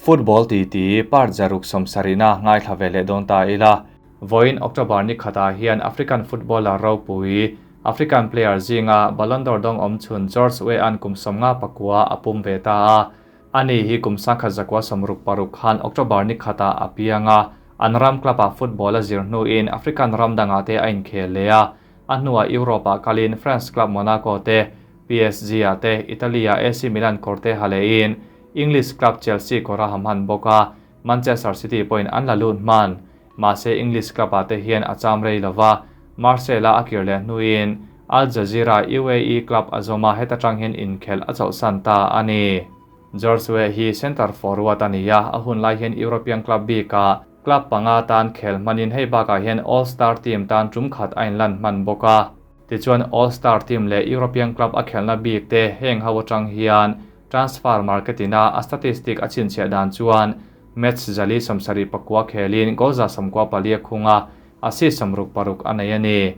Football titi part 170na ngaithla ve leh dawn ta ila. Vawiin October ni khatah hian African footballer ropui, African player zinga Ballon d'Or dawng awm chhun George Weah-a'n kum 59 a pum ve ta a. Ani hi kum 1966 khan October ni khatah a piang a, an ram club-ah football a zir hnuin African ram dangah te a inkhel leh a. A hnuah Europe-ah kalin France club Monaco te, PSG-ah te, Italy-ah AC Milan kawr te ha lehin English club Chelsea kawr a ha hman bawk a, Manchester City pawhin an la lut hman. Mahse English club-ah te hian a cham rei lo va, Marseille-a a kir leh hnuin Al Jazira UAE club a zawm a, heta tang hian inkhelh a chawlhsan ta a ni. George Weah hi centre forward a ni a, a hun lai hian European club bikah club panga tan khel hmanin hei bakah hian All Star team tan tum khat a inlan hman bawk a. Tichuan All Star team leh European club a khelhna bik te heng ho atang hian transfer market ina a statistic a chhinchhiah dan chuan match 474 khelin goal 94 a khung a, assist 66 a nei a ni.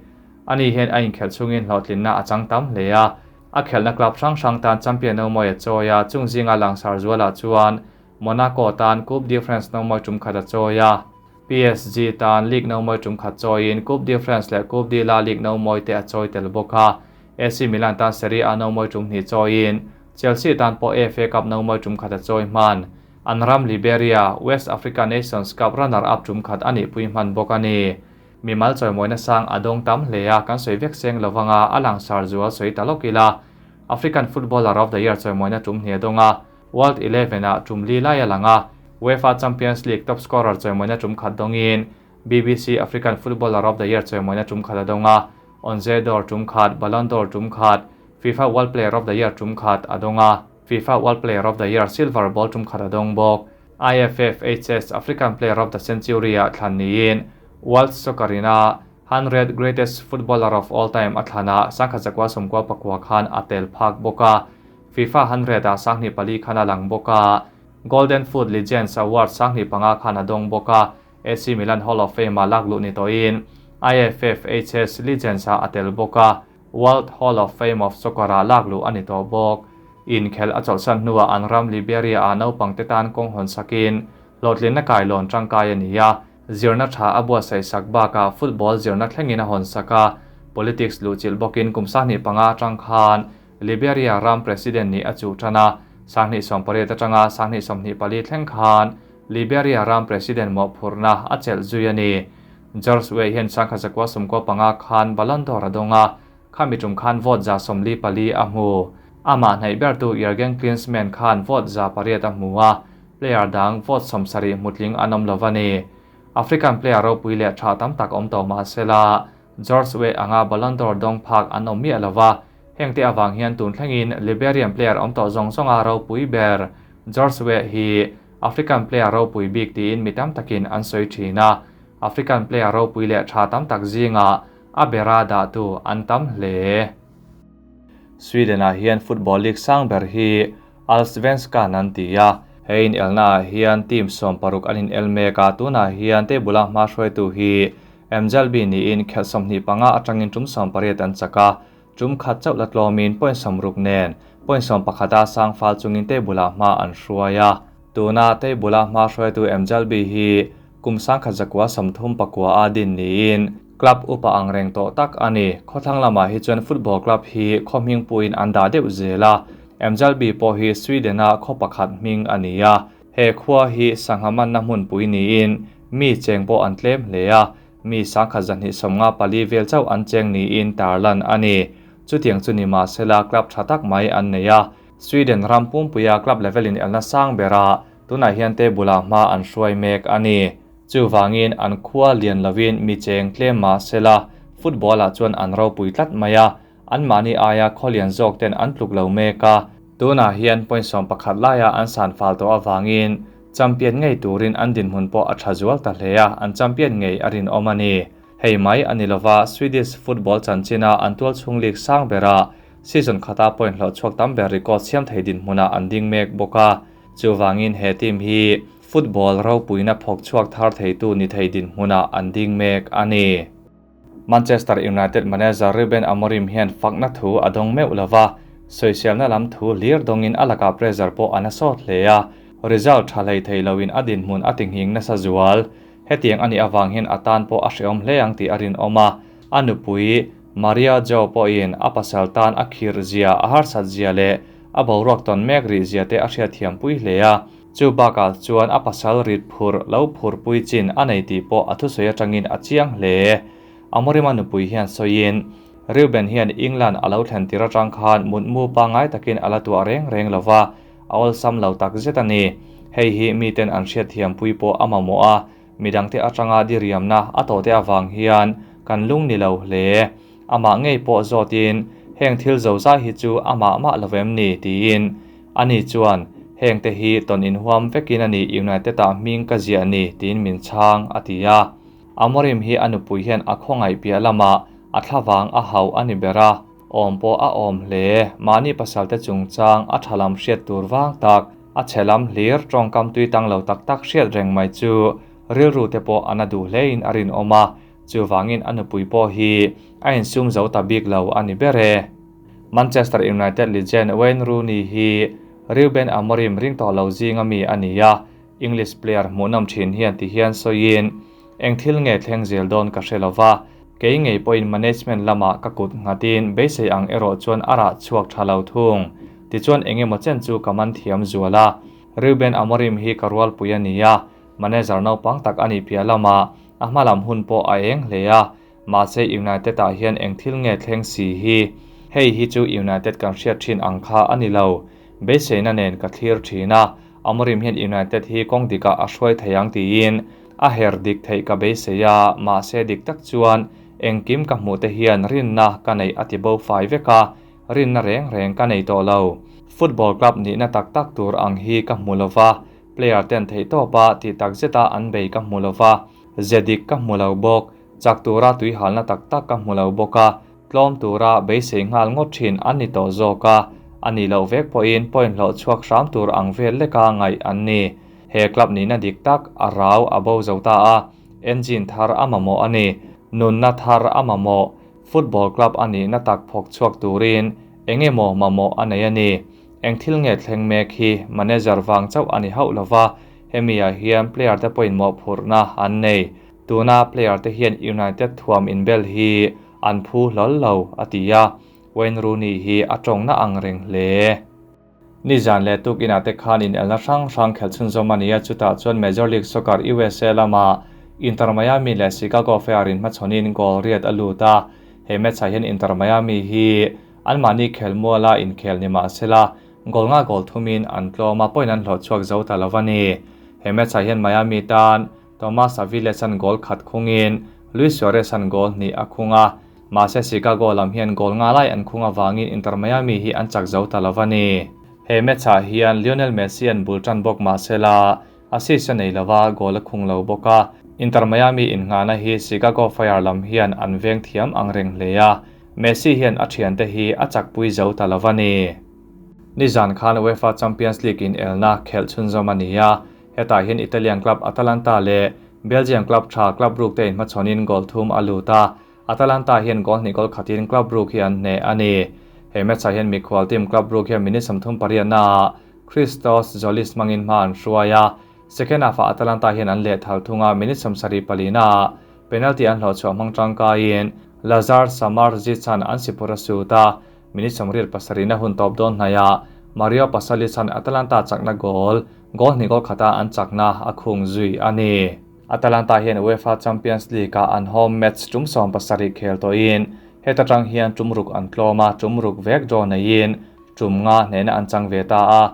Ani hian a inkhelh chungin hlawhtlinna a chang tam hle a, a khelhna club hrang hrang tan champion no mawi a chawi a, chung zinga langsar zualah chuan Monaco tan Coupe de France no mawi tum khat a chawi a, PSG tan League no mawi tum khat chawiin Coupe de France leh Coupe de la Ligue no mawi te a chawi tel bawk a, AC Milan tan Serie A no mawi tum hnih chawiin Chelsea tan pawh FA Cup no mawi tum khat a chawi hman. An ram Liberia, West Africa Nations Cup runner-up tum khat a nihpui hman bawk a ni. Mimal chawimawina sang a dawng tam hle a, kan sawi vek seng lovanga a langsar zual sawi ta lawk ila. African Footballer of the Year chawimawina tum hnih a dawng a, World Eleven ah tum li lai a lang a, UEFA Champions League top scorer chawimawina tum khat dawngin BBC African Footballer of the Year chawimawina tum khat a dawng a, Onze d'Or tum khat, Ballon d'Or tum khat, FIFA World Player of the Year tum khat a dawng a, FIFA World Player of the Year Silver Ball tum khat a dawng bawk. IFFHS African Player of the Century ah thlan niin World Soccer ina 100 Greatest Footballer of All Time a thlanah 1999 khan a tel phak bawk a, FIFA 100 ah 2004 khan a lang bawk a, Golden Foot Legends Award 2005 khan a dawng bawk a, AC Milan Hall of Fame ah lak luh ni tawhin IFFHS Legends ah a tel bawk a, World Hall of Fame of Soccer ah lak luh a ni tawh bawk. Inkhelh a chawlhsan hnuah an ram Liberia ah naupangte tan kawng hawn sakin hlawhtlinna kailawn tangkai a ni a, zirna tha a buatsaih sak bakah football zirna thlengin a hawn sak a, politics luhchilh bawkin kum 25 atang khan Liberia ram president nih a chuh tan a, 2018 atanga 2024 thleng khan Liberia ram president mawhphurhna a chelh zui a ni. George Weah hian 1995 khan Ballon d'Or a dawng a, khami tum khan vote 44 a hmu. Amah hnaih bertu Jurgen Klinsmann khan vote 800 a hmu a, player dang vote 70 hmutling an awm lo a ni. African player ropui leh tha tam tak awm tawh mahsela George Weah anga Ballon d'Or dawng phak an awm miah lo va, hengte awang hian tun thlengin Liberian player awm tawh zawng zawnga ropui ber George Weah hi African player ropui bik tiin mi tam takin an sawi thin a, African player ropui leh tha tam tak zinga a bera dah tu an tam hle. Sweden ah hian football league sang ber hi Allsvenskan an ti a, hei in elna ah hian team 16 an in el mek a, tunah hian table a hma hruaitu hi Mjällby niin khelh 25 atangin tum 18 an chak a, tum khat chauh la tlawmin point 60 nen point 11 a sang fal chungin table ah hma an hruai a. Tuna table a hma hruaitu Mjällby hi kum 1939 a din niin club upa ang reng tawh tak a ni. Khawthlang lamah hi chuan football club hi khaw hming puin an dah deuh zel a, Mjällby pawh hi Sweden a khaw pakhat hming a ni a, he khua hi sangha manna hmunpui niin mi cheng pawh an tlem hle a, mi 1254 vel chauh an cheng niin tarlan a ni. Chutiang chu ni mahsela club tha tak mai an nei a, Sweden ram pumpuia club level in elna sang bera tunah hian table ah hma an hruai mek a ni. Chuwangin an khua lian lovin mi cheng tlem mahsela football ah chuan an ropui tlat mai a, an mahni aia khaw lian zawk ten an tluk lo mek a, tunah hian point 11 laia an san fal tawh awangin champion ngei turin an dinhmun pawh a tha zual ta hle a, an champion ngei a rinawm a ni. Hei mai a ni lova Swedish football chanchina an tual chhung league sang bera season khata point hlawh chhuak tam ber record siam thei dinhmunah an ding mek bawk a, chuwangin he team hi football ropuina phawk chhuak thar theitu ni thei dinhmunah an ding mek a ni. Manchester United manager Ruben Amorim hian fakna thu a dawng meuh lova, sawiselna lam thu hlir dawngin a laka pressure pawh an a sawt hle a. Result tha hlei thei loin a dinhmun a tinghing nasa zual. Hetiang a nih avang hian a tan pawh a hrehawm hle ang tih a rinawm a. A nupui Maria Jo pawhin a pasal tan a khirh zia, a harsat zia leh a boruak tawn mek rih zia te a hriatthiam pui hle a. Chu bakah chuan a pasal rit phur lo phur pui chin a nei tih pawh a thusawi atangin a chiang hle. Amorima nupui hian sawiin, Reuben hian England a lo thlen tir atang khan mutmu pangngai takin a la tuah reng reng lo va, a awlsam lo tak zet a ni. Hei hi miten an hriatthiam pui pawh a mamawh a, midangte atanga diriamna a tawhte avang hian kan lung ni lo hle. Amah ngei pawh zawtin, Heng thil zozai hi chu amah mah lo vem ni? tiin. Ani chuan, Hengte hi tawn inhuam vekin a ni United-ah hming ka ziah ni, tiin min chhang, a ti a. Amorim hi a nupui hian a khawngaih piah lamah a thlavang a hauh a ni ber a, awm pawh a awm hle. Mahni pasalte chungchang a tha lam hriat tur vang tak, a chhe lam hlir tawngkam tui tang lo tak tak hriat reng mai chu rilru te pawh a na duh hlein a rinawm a, chuvangin a nupui pawh hi a insum zo ta bik lo a ni ber e. Manchester United legend Wayne Rooney hi Ruben Amorim ring tawh lo zinga mi a ni a, English player hmuhnawm thin hian ti hian sawiin, Eng thil nge thleng zel dawn ka hre lo va, kei ngei pawhin management lamah ka kut nghatin beisei ang erawh chuan a rah chhuak tha lo thung. Tichuan eng emaw chen chu ka man thiam zual a. Ruben Amorim hi ka rualpui a ni a, manager naupang tak a nih piah lamah a hma lam hun pawh a eng hle a, mahse United ah hian eng thil nge thleng si hi? Hei hi chu United kan hriat thin ang kha a ni lo. Beiseina nen ka thlir thin a, Amorim hian United hi kawng dikah a hruai thei ang tiin a her dik theih ka beisei a, mahse dik tak chuan engkim ka hmuh te hian rinna ka neih a ti bo fai vek a, rinna reng reng ka nei tawh lo. Football club nihna tak tak tur ang hi ka hmu lo va, player ten theihtawpa tih tak zeta an bei ka hmu lo va, ze dik ka hmu lo bawk, chak tura tuihalna tak tak ka hmu lo bawk a, Tlawm tura beisei nghal ngawt thin an ni tawh zawk a, a nih loh vek pawhin point hlawh chhuak hram tur ang vel leka ngaih an ni. He club nihna dik tak a rau a bo zo ta a, engine thar a mamawh a ni. Nunna thar a mamawh. Football club a nihna tak phawk chhuak turin eng emaw mamawh a nei a ni. Eng thil nge thleng mek hi manager vang chauh a ni hauh lova, hemi ah hian player te pawhin mawhphurhna an nei. Tuna player te hian United thuam inbel hi an phu hlawl lo, a ti a, Wayne Rooney hi a tawngna ang reng hle. Nizan leh tukinah te khan inelna hrang hrang khelh chhunzawm a ni a, chutah chuan Major League Soccer USA lama Inter Miami leh Chicago Fire inhmachhawnin goal riat a lut a, he match-ah hian Inter Miami hi anmahni khelmuala inkhel ni mah sela goal nga goal thumin an tlawm a, point an hlawh chhuak zo ta lo a ni. He match-ah hian Miami tan Tomas Aviles-a'n goal khat khungin Luis Suarez-a'n goal hnih a khung a, mahse Chicago lam hian goal nga lai an khung avangin Inter Miami hi an chak zo ta lo a ni. He match-ah hian Lionel Messi-a'n bul tan bawk mah sela assist a nei lo a, goal a khung lo bawk a. Inter Miami innghahna hi Chicago Fire lam hian an veng thiam ang reng hle a, Messi hian a thiante hi a chakpui zo ta lo a ni. Nizan khan UEFA Champions League inelna khelh chhunzawm a ni a, Hetah hian Italian club Atalanta leh Belgian club tha Club Brugge te inhmachhawnin goal thum a lut a, Atalanta hian goal hnih goal khatin Club Brugge hi an hneh a ni. He match-ah hian mikhual team Club Brugge hian minute 38 naah Christos Tzolis hmangin hma an hruai a, second half-ah Atalanta hian an lehthal thung a, minute 74 naah penalty an hlawhchhuah hmang tangkaiin Lazar Samardzic-a'n an sipur a sut a, Minute 87 na hun tawp dawn hnaiah Mario Pasalic-a'n Atalanta chakna goal, goal hnih goal khata an chakna a khung zui a ni. Atalanta hian UEFA Champions League-ah an home match tum 17 khel tawhin heta tang hian tum ruk an tlawm a, tum ruk vek draw neiin tum nga hnehna an chang ve ta a,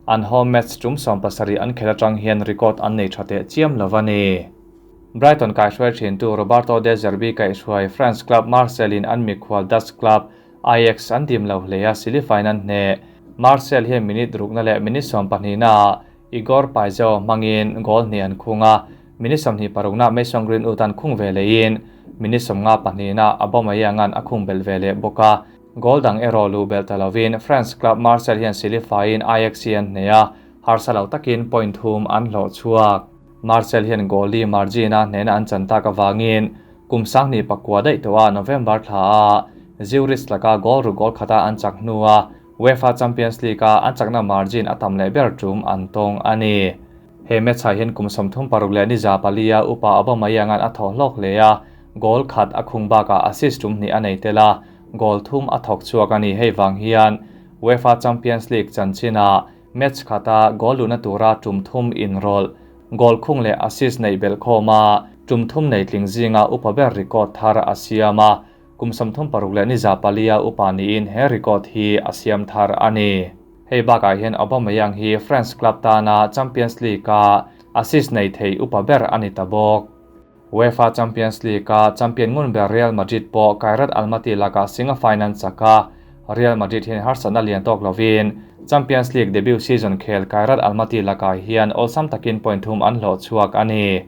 an home match tum 17 an khel atang hian record an nei tha teh chiam lo a ni. Brighton kaihruai thintu Roberto De Zerbi kaihhruai France club Marseille-in an mikhual Dutch club Ajax an dim lo hle a, silifain an hneh. Marseille hian minute rukna leh minute 12 naah Igor Paixao hmangin goal hnih an khung a, minute 26 naah Mason Greenwood an khung ve lehin minute 52 naah Aubameyang-a'n a khung belh ve leh bawk a. Goal dang erawh luh belh ta lovin France club Marseille hian silifaiin Ajax hi an hneh a, harsa lo takin point thum an hlawh chhuak. Marseille hian goal li margin-a hnehna an chan tak avangin kum 2009 daih tawh a November thla a Zurich laka goal ruk goal khata an chak hnua UEFA Champions League-a an chakna margin a tam leh ber tum an tawng a ni. He match-ah hian kum 36 leh ni 400-a upa Aubameyang-a'n a thawh hlawk hle a, goal khat a khung bakah assist tum hnih a nei tel a, goal thum a thawk chhuak a ni. Hei vang hian UEFA Champions League chanchinah match khata goal luhna tura tum thum inrawlh, goal khung leh assist neih belh khawm a, tum thum nei tling zinga upa ber record thar a siam a, kum 36 leh ni 400-a upa niin he record hi a siam thar a ni. Hei bakah hian Aubameyang hi France club tana Champions League-a assist nei thei upa ber a ni ta bawk. UEFA Champions League-a champion ngun ber Real Madrid pawh Kairat Almaty lakah singa final chaka Real Madrid hian harsatna lian tawk lovin Champions League debut season khel Kairat Almaty lakah hian awlsam takin point thum an hlawh chhuak a ni.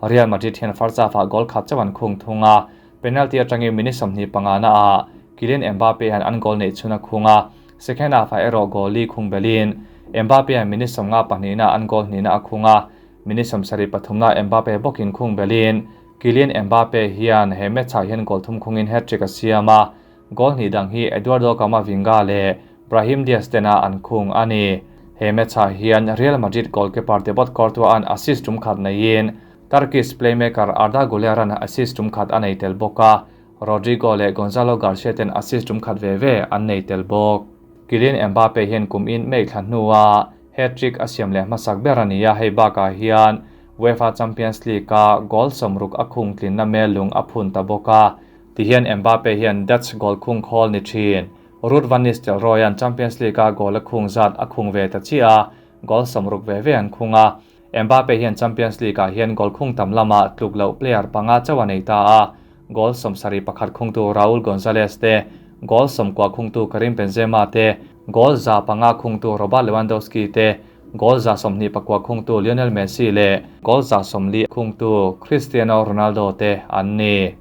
Real Madrid hian first half-ah goal khat chauh an khung thung a, penalty atangin minute 25 naah Kylian Mbappe hian an goal neih chhun a khung a, second half-ah erawh goal li khung belin Mbappe hian minute 52 na an goal hnihna a khung a, minute 73 na Mbappe bawkin khung belin Kylian Mbappe hian he match-ah hian goal thum khungin hat-trick a siam a, goal hnih dang hi Eduardo Camavinga leh Brahim Diaz tena an khung a ni. He match-ah hian Real Madrid goalkeeper Thibaut Courtois an assist tum khat neiin Turkish playmaker Arda Güler an assist tum khat a nei tel bawk a, Rodrigo leh Gonzalo Garcia ten assist tum khat ve ve an nei tel bawk. Kylian Mbappe hian kum in May thla hnuah hat-trick a siam leh hmasak ber a ni a, hei bakah hian UEFA Champions League-a goal 60 a khung tlinna mel lung a phun ta bawk a. Tihian Mbappe hian Dutch goal khung khawl ni thin Ruud van Nistelrooy an Champions League-a goal a khung zat a khung ve ta chiah a, goal 60 ve ve an khung a. Mbappe hian Champions League-ah hian goal khung tam lama tluk loh player panga chauh a nei ta a, goal 71 khungtu Raul Gonzalez te, goal 90 khungtu Karim Benzema te, goal 105 khungtu Robert Lewandowski te, goal 129 khungtu Lionel Messi leh goal 140 khungtu Cristiano Ronaldo te an ni.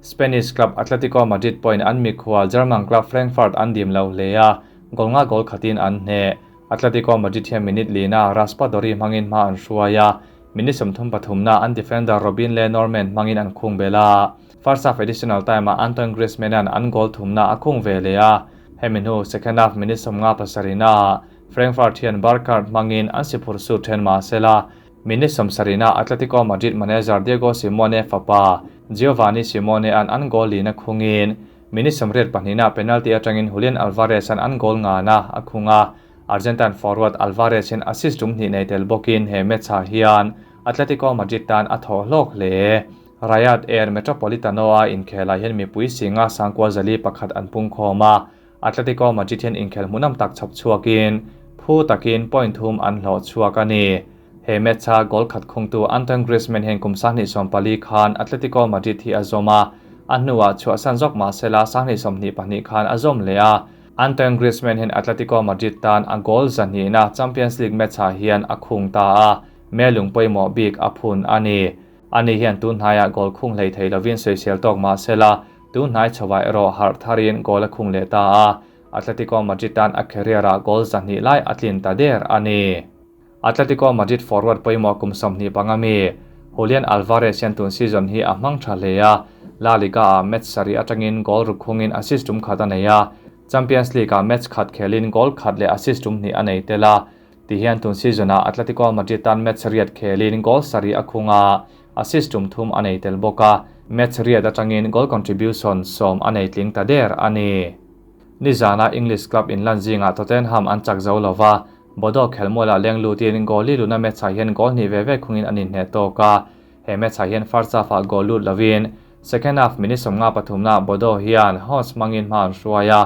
Spanish club Atletico Madrid point an mikhual German club Frankfurt an dim lo hle a, goal nga goal khatin an hne. Atletico Madrid hian minute lina Raspadori hmangin hma an hruai a, minute 33 na an defender Robin Le Normand hmangin an khung bela. First half additional time-ah Antoine Griezmann an an goal thumna a khung ve le a, hemi hnu second half minute 57 na Frankfurt hian Burkhardt hmangin an si phur su then ma sela. Minute 70 na Atletico Madrid manager Diego Simeone fapa Giovanni Simeone an an goal lina khungin minute 82 na penalty atangin Julian Alvarez an an goal nga na a khunga. Argentine forward Alvarez in assist tum hnih nei tel bawkin he match-ah hian Atletico Madrid tan a thawh hlawk hle. Riyadh Air Metropolitano a inkhelah hian mipui singa sangkua zali pakhat an pung khawm a, Atletico Madrid hian inkhel hmunam tak chhawp chhuakin phu takin point thum an hlawh chhuak a ni. He match-a goal khat khungtu Antoine Griezmann hian kum 24 khan Atletico Madrid hi a zawm a, a hnuah chhuahsan zawk mahsela 22 khan a zawm leh a. Antoine Griezmann hian Atletico Madrid tan a goal 200 na Champions League match-ah hian a khung ta a, melung pawimawh bik a phun a ni. Ani hian tun hnaiah goal khung hlei thei lovin sawisel tawk mahsela tun hnai chhoah erawh harh tharin goal a khung leh ta a, Atletico Madrid tan a career-ah goal 200 lai a tlin ta der a ni. Atletico Madrid forward pawimawh kum 25 mi Julian Alvarez hian tun season hi a hmang tha hle a, La Liga-ah match sarih atangin goal ruk khungin assist tum khat a nei a, Champions League-ah match khat khelin goal khat leh assist tum hnih a nei tel a. Tihian tun season-ah Atletico Madrid tan match riat khelin goal sarih a khung a, assist tum thum a nei tel bawk a, match riat atangin goal contribution 10 a nei tling ta der a ni. Nizana English club in lan zingah Tottenham an chak zo lova, Bodo khelmualah leng lutin goal li luna match-ah hian goal hnih ve ve khungin an inhne tawk a. He match-ah hian first half-ah goal lut lovin second half minute 53 na Bodo hian Hos hmangin hma an hruai a,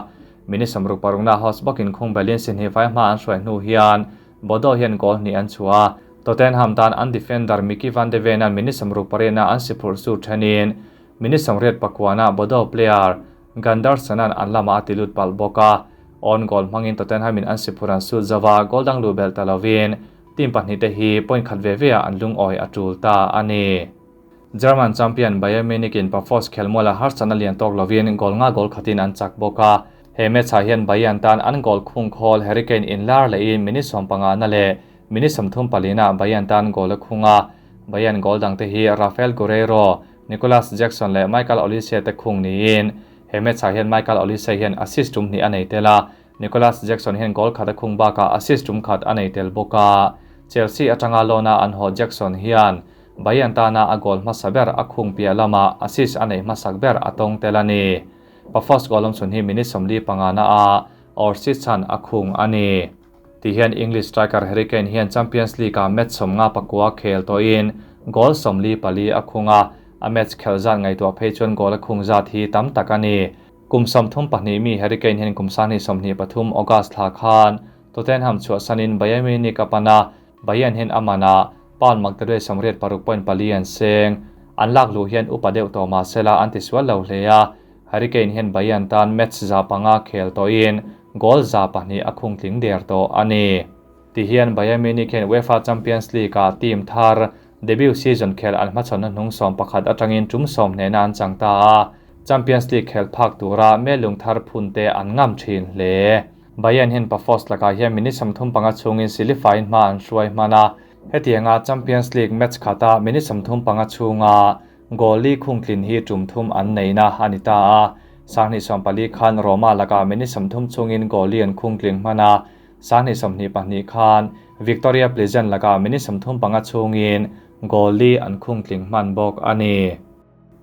minute 66 na Hos bawkin khung belin si hnih vai hma an hruai hnu hian Bodo hian goal hnih an chhuah. Tottenham tan an defender Mickey van de Ven an minute 68 na an si phurh su thenin minute 89 na Bodo player Gunderson an an lama a tilut pal bawk a, on goal hmangin Tottenham in an si phur an sut zawa goal dang lu bel ta lovin team pahnih te hi point khat ve ve a an lung oi a tul ta a ni. German champion Bayern Munich in Pafos khelmuala harsatna lian tawk lovin goal nga goal khatin an chak bawk a. He match-ah hian Bayern tan an goal khung khawl Harry Kane in lar lehin minute 15 na leh minute 34 na Bayern tan goal a khung a. Bayern goal dang te hi Rafael Guerreiro, Nicolas Jackson leh Michael Olise te khung niin he match-ah hian Michael Olise hian assist tum hnih a nei tel a. Nicolas Jackson hian goal khat a khung bakah assist tum khat a nei tel bawk a. Chelsea atanga loan-a an haw Jackson hian Bayern tana a goal hmasa ber a khung piah lamah assist a neih hmasak ber a tawng tel a ni. Pafos goal awm chhun hi minute 45 na a Orsic-a'n a khung a ni. Ti hian English striker Harry Kane hian Champions League-ah match 59 khel tawhin goal 44 a khung a, a match khelh zat ngaihtuah phei chuan goal a khung zat hi tam tak a ni. Kum 32 mi Harry Kane hian kum 2023 August thla khan Tottenham chhuahsanin Bayern Munich a pan a, Bayern hian a man a, pound 886.4 an seng. An lak luh hian upa deuh tawh mah sela an tisual lo hle a, Harry Kane hian Bayern tan match 500 khel tawhin goal 200 a khung tling der tawh a ni. Ti hian Bayern Munich hian UEFA Champions League-ah team thar debut season khel an hmachhawnna hnung 11 atangin tum 10 hnehna an chang ta a, Champions League khel phak tura melung thar phun te an ngam thin hle. Bayern hian Pafos lakah hian minute 35 chhungin silifain hma an hruai hman a, hetianga Champions League match khata minute 35 chhunga goal li khung tlin hi tum thum an neina a ni ta a. 2014 khan Roma lakah minute 30 chhungin goal li an khung tling hman a, 2022 khan Victoria Pleasant lakah minute 35 chhungin goal li an khung tling hman bawk a ni.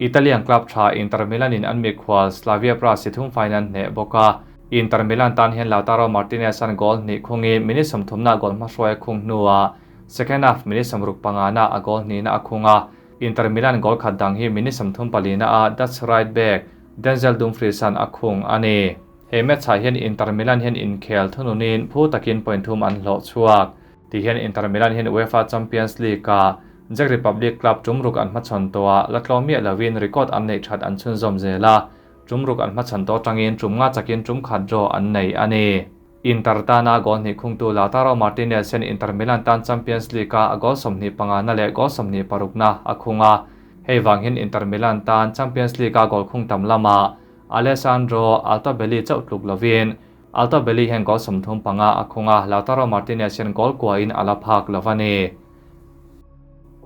Italian club tha Inter Milan in an mikhual Slavia Prague si thum final hne bawk a. Inter Milan tan hian Lautaro Martinez an goal hnih khungin minute 30 na goal hmahruai khung hnuah second half minute 65 na a goal hnih na a khung a. Inter Milan goal khat dang hi minute 34 na a Dutch right back Denzel Dumfries an a khung a ni. He match ah hian Inter Milan hian inkhel thununin phu takin point thum an hlawh chhuak. Ti hian Inter Milan hian UEFA Champions League a Czech Republic club tumruk an hmachhawn tawh la tlawm miah lovin record an neih that an chhunzawm zel a, tumruk an hmachhawn tawh tangin tum nga chakin tum khat draw an nei a ni. Inter tana goal hnih khungtu Lautaro Martinez hian Inter Milan tan Champions League a goal 25 na leh goal 26 na a khung a. Hei wang hian Inter Milan tan Champions League a goal khung tam lama Alessandro Altobelli chauh tluk lovin Altobelli hian goal 35 a khung a, Lautaro Martinez hian goal kua in ala phak lovani.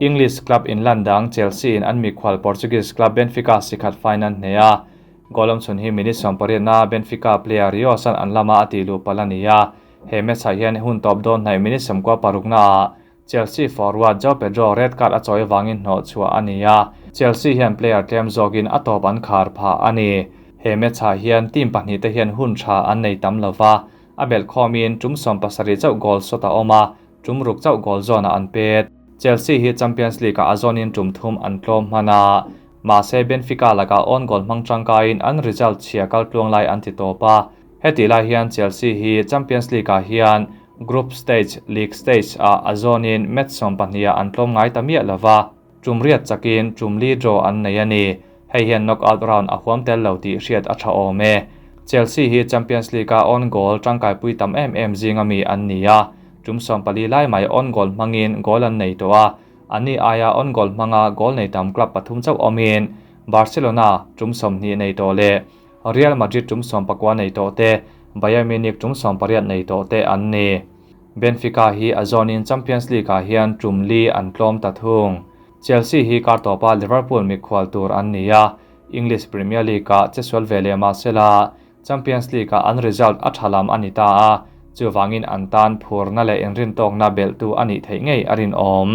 English club in Landang Chelsea in an mikhual Portuguese club Benfica sikhat final hnea. Golom chhun hi minute 18 na Benfica player Rios an an lama ati lu palania. He match ah hian hun top dawn hnai minute 16 na Chelsea forward João Pedro red card a chawi wangin hno chua ania. Chelsea hian player tlem zawkin a top an khar pha ani. He match ah hian team pahnih te hian hun tha an nei tam lova. A bel khomin tum 17 chauh goal sota awma tum ruk chauh goal zone an pet. Chelsea hi Champions League a zonin tum thum an tlawm hmana. Mahse Benfica laka on goal hmang tangkain an result chhia kal tluang lai an ti tawpa. Heti lai hian Chelsea hi Champions League ah hian group stage league stage a azonin match 12 an tlawm ngai ta miah lova. Tum riat chakin tum li draw an nei ani. Hei hian knockout round a huam tel lo tih hriat a tha awm e. Chelsea hi Champions League a on goal tangkai pui tam em em zinga mi an ni a. Tum 14 lai mai on goal hmangin goal an nei to a. Ani aia on goal hmanga goal nei tam club pathum chauh awmin Barcelona tum 20 nei to le Real Madrid tum 19 nei to te Bayern Munich tum 18 nei to te an ni. Benfica hi a zonin Champions League ah hian tum li an tlawm ta thung. Chelsea hi kartopa Liverpool mikhual tur an ni a. English Premier League a chesual vele mahsela Champions League a an result a thalam ani ta a. Chuwangin an tan phurna le inrin tawkna bel tu ani thei ngei arin awm.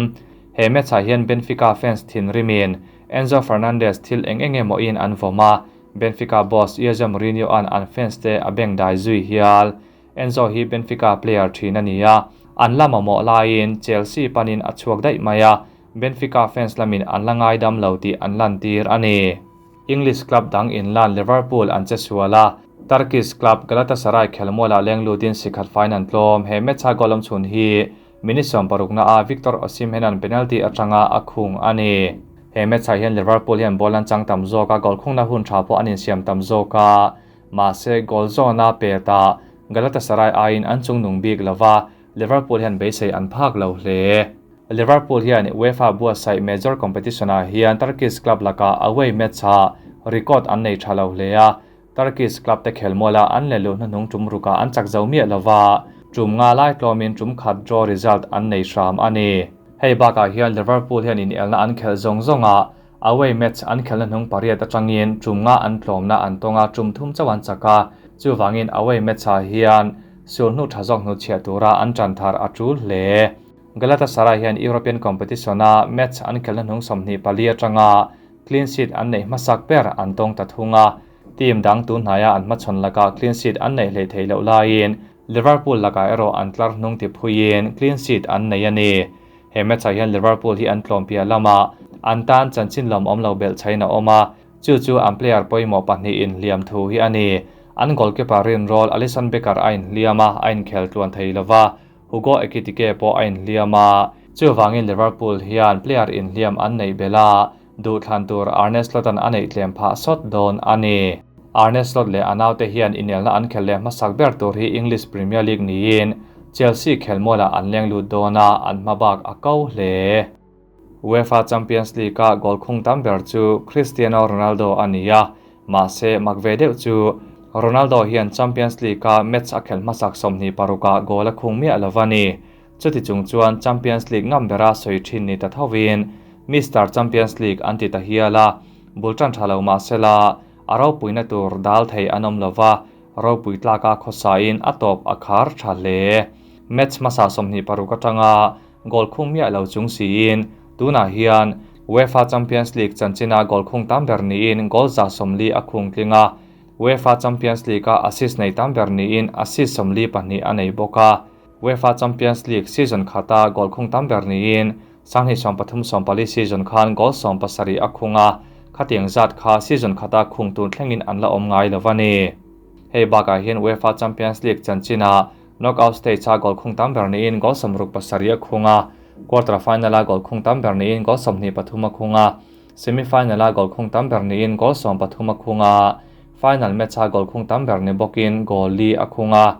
He match ah hian Benfica fans thin rimin Enzo Fernandez thil eng enge mo in an vawma. Benfica boss Jose Mourinho an an fans te a beng dai zui hial. Enzo hi Benfica player thin ani a. An lama mo laiin Chelsea panin a chuak daih mai a. Benfica fans lamin an la ngai dam lo tih an lan tir ani. English club dang in lan Liverpool an che suala. Turkish club Galatasaray khelmuala lenglutin sikhat final tlawm. He match a golom chhun hi minute 60 na a Victor Osimhen an penalty atanga a khung ani. He match ah hian Liverpool hian ball an chang tam zawk a, goal khungna hun tha pawh an insiam tam zawk a. Mahse goal zawna peta Galatasaray aiin an chung nung bik lova. Liverpool hian beisei an phak lo hle. Liverpool hian UEFA buatsaih major competition ah hian Turkish club laka away match ah record an nei tha lo hle a. Turkish club te khelmuala an le lu hnuhnung tum ruka an chak zo miah lova. Tum nga lai tlawmin tum khat draw result an nei hram ani. Hei bakah hian Liverpool hian in elna an khel zawng zawnga away match an khelna hnung pariat atangin tum nga an tlawmna an tawnga tum thum chauh an chaka. Chuvangin away match-ah hian sulhnu tha zawk hnuchhiah tura an tan thar a tul hle. Galatasaray hian European competition-a match an khelhna hnung 24 atanga clean sheet an neih hmasak ber an tawng ta thung a. Team dang tun hnaia an hmachhawn lakah clean sheet an neih hleih theih loh laiin Liverpool lakah erawh an tlar hnung ti phuiin clean sheet an nei a ni. He match-ah hian Liverpool hi an tlawm piah lamah an tan chanchin lawmawm lo belh chhain a awm a, chu chu an player pawimawh pahnih inhliam thu hi a ni. An goalkeeper rinrawl Alisson Becker a inhliam a, a inkhel tluan thei lova, Hugo Ekitike pawh a inhliam a. Chuvangin Liverpool hian player inhliam an neih belh a, duhthlan tur Arne Slot-a'n a neih tlem phah sawt dawn a ni. Arne Slot leh a naute hian inelna an khelh leh hmasak ber tur hi English Premier League niin Chelsea khelmualah an leng lut dawn a, an hma bak a ko hle. UEFA Champions League-a goal khung tam ber chu Cristiano Ronaldo a ni a, mahse mak ve deuh chu Ronaldo hian Champions League-a match a khelh hmasak 26-ah goal a khung miah lo a ni. Chuti chung chuan Champions League ngam bera sawi thin ni ta thovin Mister Champions League an ti ta hial a, bul tan tha lo mahsela a ropuina tur dal thei an awm lova, ropui tlaka khawsain a tawp a khar tha hle. Match hmasa 26 atanga goal khung miah lo chung siin tunah hian UEFA Champions League chanchina goal khung tam ber niin goal 140 a khung tling a, UEFA Champions League-a assist nei tam ber niin assist 42 a nei bawk a. UEFA Champions League season khata goal khung tam ber niin 2013-14 season khan goal 17 a khung a, khatiang zat kha season khata khung tun thlengin an la awm ngai lo a ni. Hei bakah hian UEFA Champions League chanchina knockout stage-a goal khung tam ber niin goal 67 a khung a, quarter final-a goal khung tam ber niin goal 23 a khung a, semi-final-a goal khung tam ber niin goal 13 a khung a, final match-a goal khung tam ber ni bawkin goal li a khung a.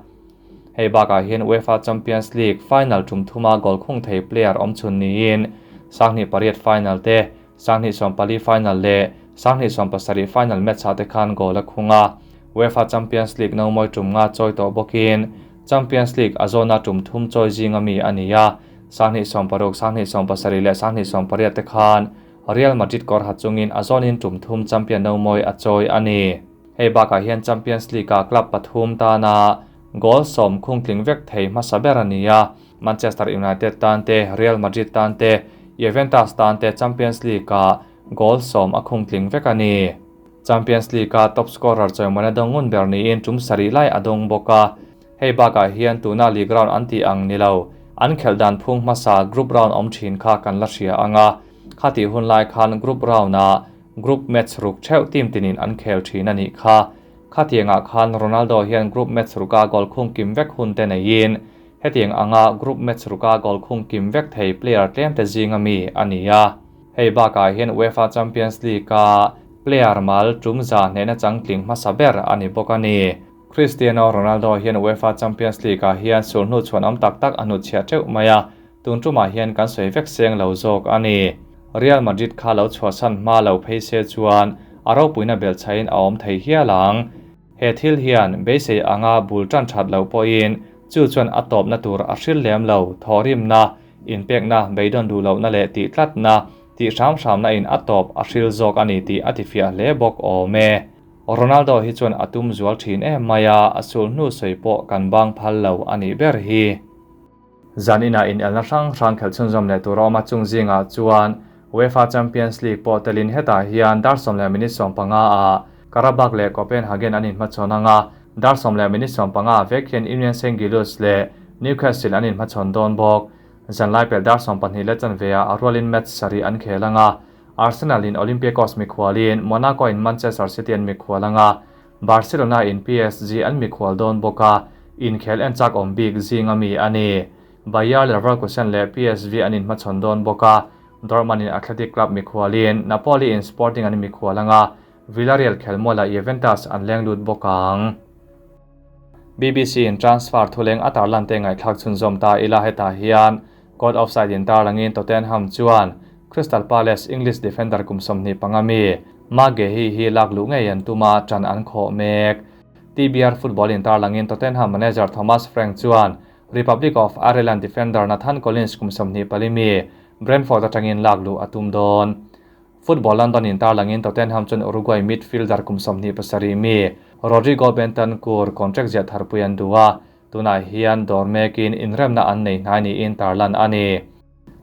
Hei bakah hian UEFA Champions League final tum thuma goal khung thei player awm chhun niin 2008 final te, 2014 final leh 2017 final match-ah te khan goal a khung a. UEFA Champions League no mawi tum nga chawi tawh bawkin Champions League a zawna tum thum chawi zinga mi a ni a, 2016, 2017 leh 2018 te khan Real Madrid kawr ha chungin a zawnin tum thum champion no mawi a chawi a ni. Hei bakah hian Champions League-a club pathum tana goal 10 khung tling vek thei hmasa ber a ni a, Manchester United tan te, Real Madrid tan te, Juventus tan te Champions League-a goal 10 a khung tling vek a ni. Champions League-a top scorer chawimawina dawng ngun ber niin tum sarih lai a dawng bawk a. Hei bakah hian tuna league round an tih ang ni lo, an khelh dan phung hmasa group round awm thin kha kan la hria ang a, khati hun lai khan group round-ah group match ruk theuh team tinin an khel thin a nih kha. Khatiangah khan Ronaldo hian group match ruka goal khung kim vek hun te neiin hetiang anga group match ruka goal khung kim vek thei player tlem te zinga mi a ni a. Hei bakah hian UEFA Champions League-a player mal tum za hnehna changtling hmasa ber a ni bawk a ni. Cristiano Ronaldo hian UEFA Champions League-ah hian sulhnu chhuan awm tak tak a hnutchhiah teuh mai a, tun tumah hian kan sawi vek seng lo zawk a ni. Real Madrid kha lo chhuahsan hma lo phei se chuan a ropuina belhchhain a awm thei hial ang. He thil hian beisei anga bul tan that lo pawhin chu chuan a tawpna tur a hril lem lo, thawhrimna, inpekna, beidawn duh lohna leh tih tlatna, tih hram hramna in a tawp a hril zawk a ni tih a tifiah hle bawk awm e. Ronaldo hi chuan a tum zual thin em mai a, a sulhnu sawi pawh kan bang phal lo a nih ber hi. Zanina inelna hrang hrang khelh chhunzawm leh tur a awm a, chung zingah chuan UEFA Champions League pawh telin hetah hian dar 10 minute 15 ah Qarabag leh Copenhagen an inhmachhawn anga, dar 10 minute 15 vek hian Union Saint Gilloise leh Newcastle an inhmachhawn dawn bawk. Zanlai pel dar 12:15 ah a rualin match sarih an khel anga, Arsenal in Olympiacos mikhualin Monaco in Manchester City an mikhual anga, Barcelona in PSG an mikhual dawn bawk a, inkhel en chak awm bik zinga mi a ni. Bayer Leverkusen leh PSV an inhmachhawn dawn bawk a, Dortmund in Athletic Club mikhualin Napoli in Sporting an mikhual anga, Villarreal khelmualah Juventus an leng lut bawk ang. BBC in transfer thuleng a tarlan te ngaihthlak chhunzawm ta ila. Hetah hian Caught Offside in tarlangin Tottenham chuan Crystal Palace English defender kum 25 mi Marc Guehi hi lak luh ngei an tuma tan an khawh mek. TBR Football in tarlangin Tottenham manager Thomas Frank chuan Republic of Ireland defender Nathan Collins kum 24 mi Brentford atangin lak luh a tum dawn. Football London in tarlangin Tottenham chuan Uruguay midfielder kum 27 mi Rodrigo Bentancur contract ziah tharpui an duh a, tunah hian dawr mekin inremna an nei hnai niin tarlan a ni.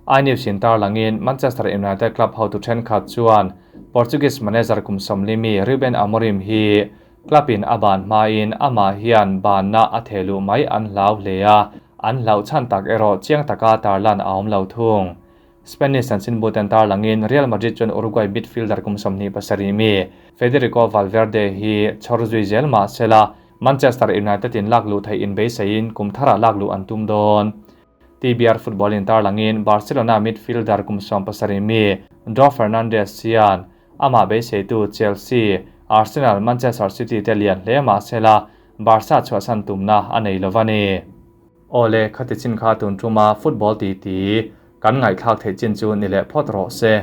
Inews in tarlangin Manchester United club hotu thenkhat chuan Portuguese manager kum sawmlimi Ruben Amorim hi club in a ban hmain amah hian banna a theh luh mai an hlau hle a, an hlauh chhan tak erawh chiang taka tarlan a awm lo thung. Spanish chanchinbuten tarlangin Real Madrid chuan Uruguay midfielder kum 27 mi Federico Valverde hi chhawr zui zel mah sela Manchester United in lak luh theih inbeiseiin kum tharah lak luh an tum dawn. TBR Football in tarlangin Barcelona midfielder kum 17 mi Joao Fernandes hian amah beiseitu Chelsea, Arsenal, Manchester City te lian hle mah sela Barca chhuahsan tumna a nei lo va ni. Awle, khati chin kha tun tuma football titi kan ngaihthlak theih chin chu ni leh phawt rawh se.